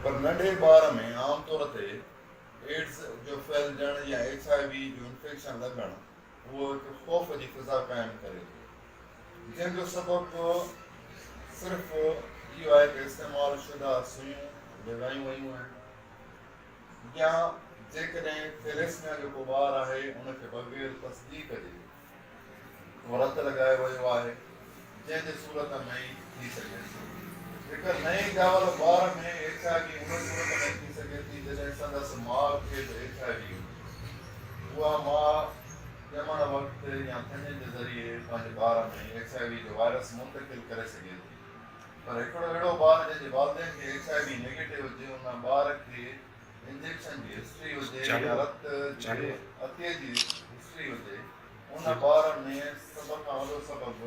پر ننڍي ٻار ۾ عام طور تي ايڊز جو ڦهلجڻ يا ايڇ I V جو انفيڪشن لڳڻ اهو هڪ خوف جي فضا قائم ڪري ٿو، جنهن جو سبب صرف اهو آهي ته استعمال شده سيون لڳايون ويون آهن يا جيڪڏهن ٿيليسميا جو ڪو ٻار آهي ان کي بغير تصديق جي ڪو رت لڳايو ويو آهي، جنهن جي صورت ۾ ئي ٿي سگهي ٿو. هڪ نئين ڄاول ٻار ۾ ايڇ I V ان صورت ۾ ٿي سگهي ٿي جڏهن سندس ماء کي به ايڇ I V هجي. اها ماء ڄمڻ وقت يا ٿڃ جي ذريعي پنهنجي ٻار ۾ ايڇ I V جو وائرس منتقل ڪري سگهي ٿي. پر هڪڙو اهڙو ٻار جنهن جي والدين کي ايڇ I V negative هجي ان ٻار کي انجيڪشن جي هسٽري هجي يا رت جي عطيي جي هسٽري هجي ان ٻار ۾ سڀ کان وڏو سبب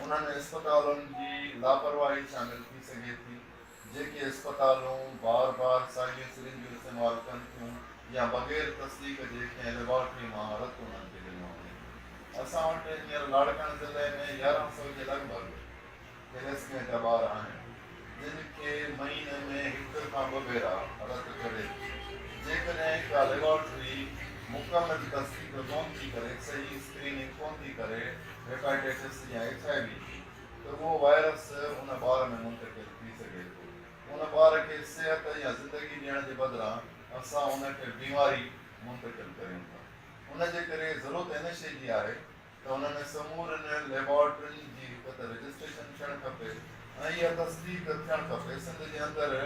انهن اسپتالن جي لاپرواهي شامل ٿي سگهي ٿي جيڪي اسپتالون بار بار ساڳيون سرنجون استعمال ڪن ٿيون يا بغير تصديق جي ڪنهن ليبارٽري مان رت انهن کي ڏنو وڃي ٿو. اسان وٽ هينئر لاڙڪاڻي ضلعي ۾ 1100 جي لڳ ڀڳ ٿيليسميا جا ٻار آهن، جن کي مهيني ۾ هڪ کان ٻه ڀيرا رت چڙهي ٿي. جيڪڏهن ڪا ليبارٽري مڪمل تصديق ڪونه ٿي ڪري، صحيح اسڪريننگ ڪونه ٿي ڪري هيپاٽائٽس يا ايڇ I V جي، ته اهو وائرس ان ٻار ۾ منتقل ٿي سگهي ٿو. ان ٻار کي صحت يا زندگي ڏيڻ جي بدران اسان ان کي بيماري منتقل ڪريون ٿا. ان جي ڪري ضرورت ان شيء جي آهي ته انهن سمورين ليبارٽرين جي هڪ ته رجسٽريشن ٿيڻ کپي ۽ اها تصديق ٿيڻ کپي. سنڌ جي اندر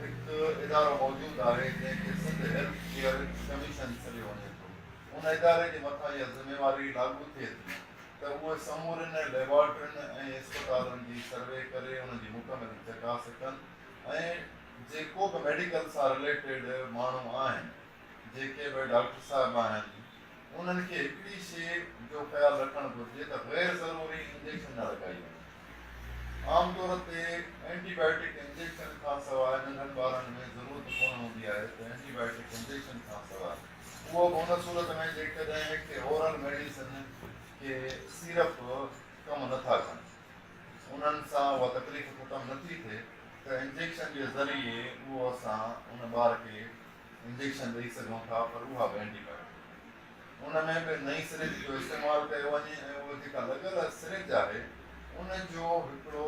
هڪ ادارو موجود آهي جنهن کي سنڌ هيلٿ ڪيئر ڪميشن سڏيو وڃي ٿو. ان اداري جي مٿان اها ذميواري لاڳو ٿئي ٿي ته اهي سمورين ليبارٽرين ۽ اسپتالن جي سروي ڪري انهن جي مڪمل چڪاس ڪن ۽ جيڪو به ميڊيڪل سان رليٽيڊ ماڻهو آهن جيڪي به ڊاڪٽر صاحب آهن انهن کي هڪڙي شيء جو خيال رکڻ گهرجي ته غير ضروري انجيڪشن نه لڳائي وڃي. عام طور تي اينٽي بائيوٽڪ انجيڪشن کان سواء ننڍن ٻارن ۾ ضرورت ڪونه هوندي آهي ته اينٽي بائيوٽڪ انجيڪشن کان سواء اهو به ان صورت ۾ جيڪڏهن ڪي اورل ميڊيسن ڪي سيرپ ڪم نه ٿا ڪن انهن سان اها تڪليف ختم نه ٿي ٿئي ته انجيڪشن جي ذريعي اهو اسان ان ٻار کي انجيڪشن ڏئي سگهون ٿا پر اها به اينٽي بايوٽڪ ان ۾ به نئين سرنج جو استعمال ڪيو وڃي ۽ اهو جيڪا لڳل سرنج آهي ان جو هڪڙو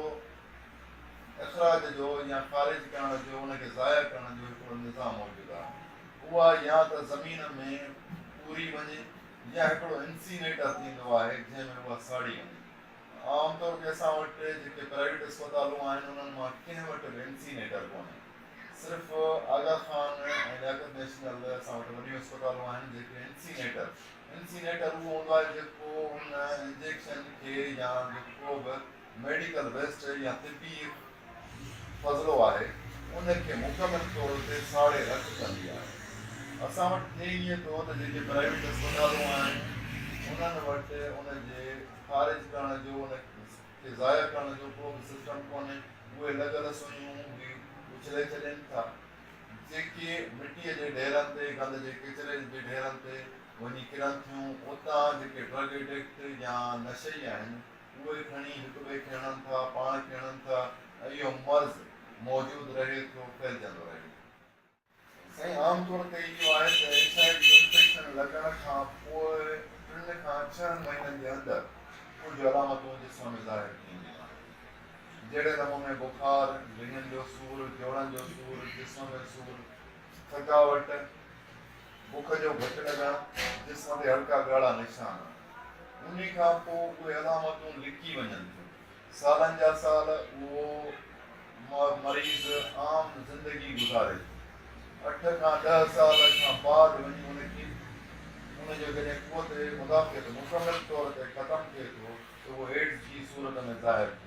اخراج جو يا خارج ڪرڻ جو ان کي ضايع ڪرڻ جو هڪڙو نظام موجود آهي اها يا ته زمين ۾ پوري وڃي يا هڪڙو انسينيٽر ٿيندو آهي جنهن ۾ اها ساڙي وڃي. عام طور تي اسان وٽ جيڪي پرائيويٽ اسپتالون آهن انهن مان ڪنهن وٽ به انسينيٽر ڪونهي. صرف آغا خان ۽ لياقت نيشنل اسان وٽ وڏيون اسپتالون آهن جيڪي انسينيٽر، انسينيٽر اهو هوندو آهي جيڪو ان انجيڪشن کي يا جيڪو به ميڊيڪل ويسٽ يا طبي فضلو آهي ان کي مڪمل طور تي ساڙي رک ڪندي آهي. اسان وٽ ٿئي ائين ٿو ته جيڪي پرائيويٽ اسپتالون آهن انهن وٽ ان جي خارج ڪرڻ جو ان کي ضايع ڪرڻ جو ڪو به سسٽم ڪونهي اهي لڳل سوئيون به اڇلي ڇڏين ٿا جيڪي مٽيء جي ڍيرن تي گند جي ڪچري جي ڍيرن تي وڃي ڪرن ٿيون اتان جيڪي ڊرگ ايڊڪٽ يا نشئي آهن اهي کڻي هڪ ٻئي کي هڻن ٿا، پاڻ کي هڻن ٿا ۽ اهو مرض موجود رهي ٿو، ڦهلجندو رهي ٿو. سائين عام طور تي اهو آهي ته ايڇ I V infection لڳڻ کان پوء ٽن کان ڇهن مهينن جي اندر ڪجهه علامتون جسم ۾ ظاهر ٿينديون آهن. جهڙي نموني بخار، رڃن جو سور، جوڙن جو سور، جسم ۾ سور، ٿڪاوٽ، بک جو گهٽ لڳڻ، جسم تي هلڪا ڳاڙها نشان. انهي کان پوء اهي علامتون لڪي وڃن ٿيون. سالن جا سال اهو مريض عام زندگي گذاري ٿو. اٺ کان ڏهه سال کان بعد وڃي ان کي ان جو جڏهن قوت مدافعت مڪمل طور تي ختم ٿئي ٿو ته اهو ايڊز جي صورت ۾ ظاهر ٿئي ٿو.